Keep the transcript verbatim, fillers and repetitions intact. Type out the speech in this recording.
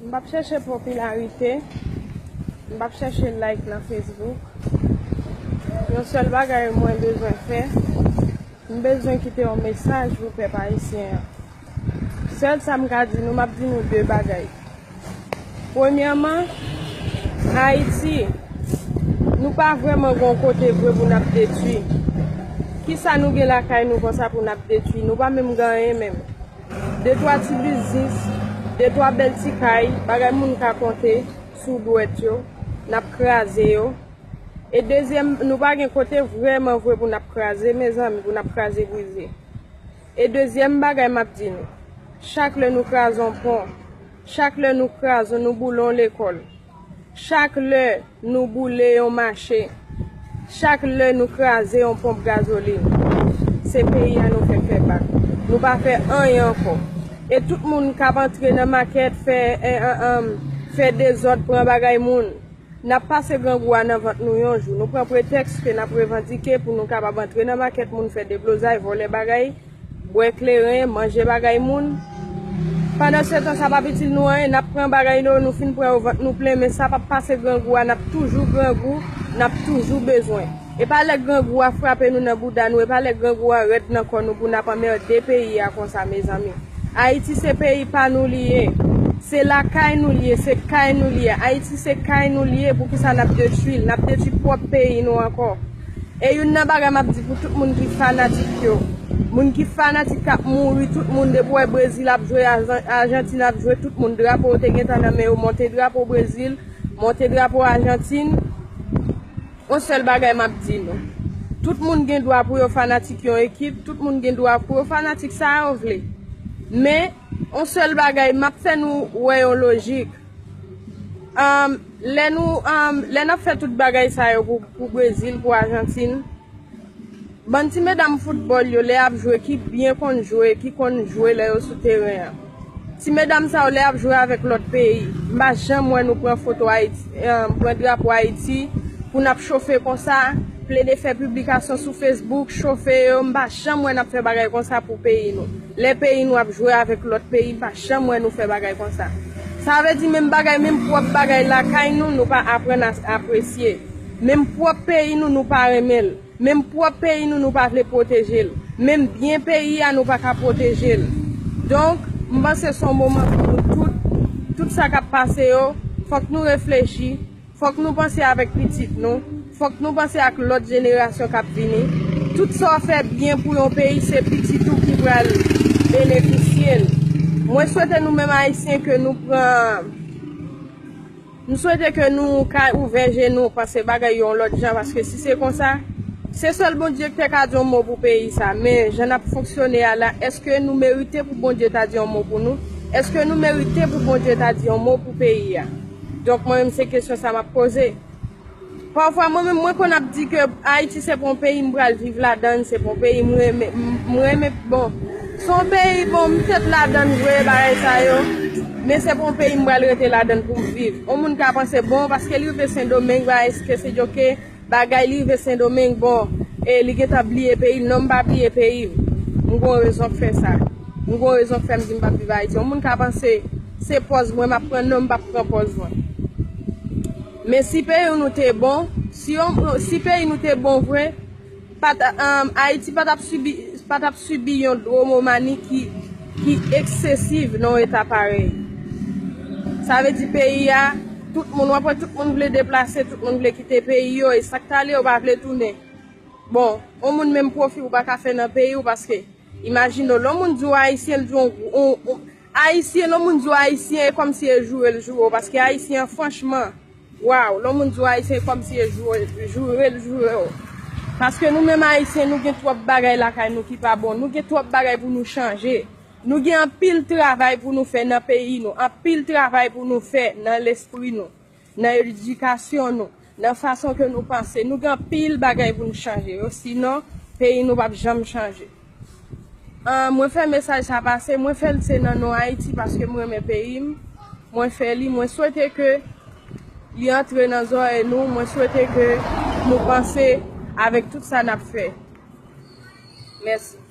M p ap chèche popilarite, m p ap chèche like nan Facebook. Yon sèl bagay mwen bezwen fè, m bezwen kite yon mesaj pou pèp ayisyen an. Sèl sa m ka di nou, m ap di nou de bagay. Premyèman, Ayiti, nou pa vrèman gen yon kote vre pou n ap detwi. Kisa nou gen lakay nou konsa pou n ap detwi? Nou pa menm gen anyen menm. De twa ti biznis, de twa bèl ti kay, bagay moun ka konte sou dwèt yo, n ap kraze yo. E dezyèm, nou pa gen kote vrèman vre pou n ap kraze, mezanmi, pou n ap kraze brize. E dezyèm bagay m ap di nou, chak lè nou kraze yon pon, chak lè nou kraze, nou boule yon lekòl, chak lè nou boule yon mache, chak lè nou kraze yon ponp gazolin, se peyi a nou fè fè bak. Nou pa fè anyen ankò. E tout moun k ap antre nan makèt fè, eh, eh, eh, fè dezòd, pran bagay moun, n ap pase grangou a nan vant nou yon jou. Nou pran pretèks ke n ap revandike pou nou kapab antre nan makèt moun fè deblozay, vòlè bagay, bwè kleren, manje bagay moun. Pandansetan, sa p ap itil nou anyen, n ap pran bagay yo, nou fin pran yo, vant nou plen, men sa p ap pase grangou a, n ap toujou grangou, n ap toujou bezwen. E pa lè grangou a frape nou nan bouda nou, e pa lè grangou a rèd nan kò nou pou n ap anmède peyi a konsa, mezanmi. Ayiti se peyi pa nou li ye. Se lakay nou li ye, se kay nou li ye. Ayiti se kay nou li ye, poukisa n ap detwi l? N ap detwi pwòp peyi nou ankò. E youn nan bagay m ap di pou tout moun ki fanatik yo. Moun ki fanatik k ap mouri, tout moun depi w wè Brezil ap jwe, Ajan-, Ajantin ap jwe, tout moun drapo yo te gentan nan men yo, monte drapo Brezil, monte drapo Ajantin. Yon sèl bagay m ap di nou. Tout moun gen dwa pou yo fanatik yon ekip, tout moun gen dwa pou yo fanatik sa yo vle. Men, yon sèl bagay, m ap fè nou wè yon lojik. Anm, lè nou, anm, lè n ap fè tout bagay sa yo pou, pou Brezil, pou Ajantin, bann ti medam foutbòl yo, lè y ap jwe, ki byen konn jwe, ki konn jwe lè yo sou teren an. Ti medam sa yo, lè y ap jwe avèk lòt peyi, m pa janm wè nou pran foto Ayiti, eh, pran drapo Ayiti, pou n ap chofe konsa, plede fè piblikasyon sou Facebook, chofe yo, m pa janm wè n ap fè bagay konsa pou peyi nou. Lè peyi nou ap jwe avèk lòt peyi, m pa janm wè nou fè bagay konsa. Sa vle di menm bagay, menm pwòp bagay lakay nou, nou pa aprann a apresye. Menm pwòp peyi nou, nou pa renmen l. Menm pwòp peyi nou, nou pa vle pwoteje l. Menm byen peyi a, nou pa ka pwoteje l. Donk, m panse se yon moman pou nou tout, tout sa k ap pase yo, fòk nou reflechi, fòk nou panse avèk pitit nou, fòk nou panse ak lòt jenerasyon k ap vini. Tout sa w fè byen pou yon peyi, se pitit ou ki pral benefisye l. Mwen swete nou menm Ayisyen ke nou pran M swete ke nou ka ouvè je nou, panse bagay yo yon lòt jan, paske si se konsa, se sèl Bondye ki te ka di yon mo pou peyi sa. Men, jan n ap fonksyone a la, èske nou merite pou Bondye ta di yon mo pou nou? Èske nou merite pou Bondye ta di yon mo pou peyi a? Donk, mwen menm, se kesyon sa m ap poze. Pafwa, mwen menm, mwen konn ap di ke Ayiti se pa yon peyi m pral viv ladan l, se pa yon peyi m renmen, m, m renmen, bon, se yon peyi, bon, m fèt ladan l vre, bagay sa yo, men se pa yon peyi m pral rete ladan l pou m viv. Yon moun ka panse, bon, paske li rive Sendomeng, bagay, èske se djoke, bagay li rive Sendomeng, bon, e li gentan bliye peyi l, non, m pa bliye peyi m. M gen yon rezon k fè sa. M gen yon rezon k fè m di m p ap viv Ayiti. Yon moun ka panse, se pòz mwen m ap pran, non, m p ap pran pòz mwen. Men si peyi nou te bon, si yon, si peyi nou te bon vre, pa t, um, Ayiti pa t ap sibi, pa t ap sibi yon dwomomani ki, ki eksesiv nan yon eta parèy. Sa vle di peyi a, tout moun, w ap wè tout moun vle deplase, tout moun vle kite peyi yo, e sa k t ale yo pa vle tounen. Bon, yon moun menm pwofi ou pa ka fè nan peyi w paske Imajine w, lè yon moun di w Ayisyen, l di w yon, yon, yon, Ayisyen, lè yon moun di w Ayisyen, e kòmsi e joure l joure w, paske Ayisyen an, franchman, waw, lè yon moun di w Ayisyen, e kòmsi e joure, joure l joure w. Paske nou menm Ayisyen, nou gen twòp bagay lakay nou ki pa bon, nou gen twòp bagay pou nou chanje. Nou gen anpil travay pou nou fè nan peyi nou, anpil travay pou nou fè nan lespri nou, nan edikasyon nou, nan fason ke nou panse. Nou gen anpil bagay pou nou chanje yo, sinon peyi nou p ap janm chanje. Ah, mwen fè mesaj sa pase, mwen fè l se nan non Ayiti paske m renmen peyi m. Mwen fè li, mwen swete ke li antre nan zòrèy nou, mwen swete ke nou panse avèk tout sa n ap fè. Mèsi.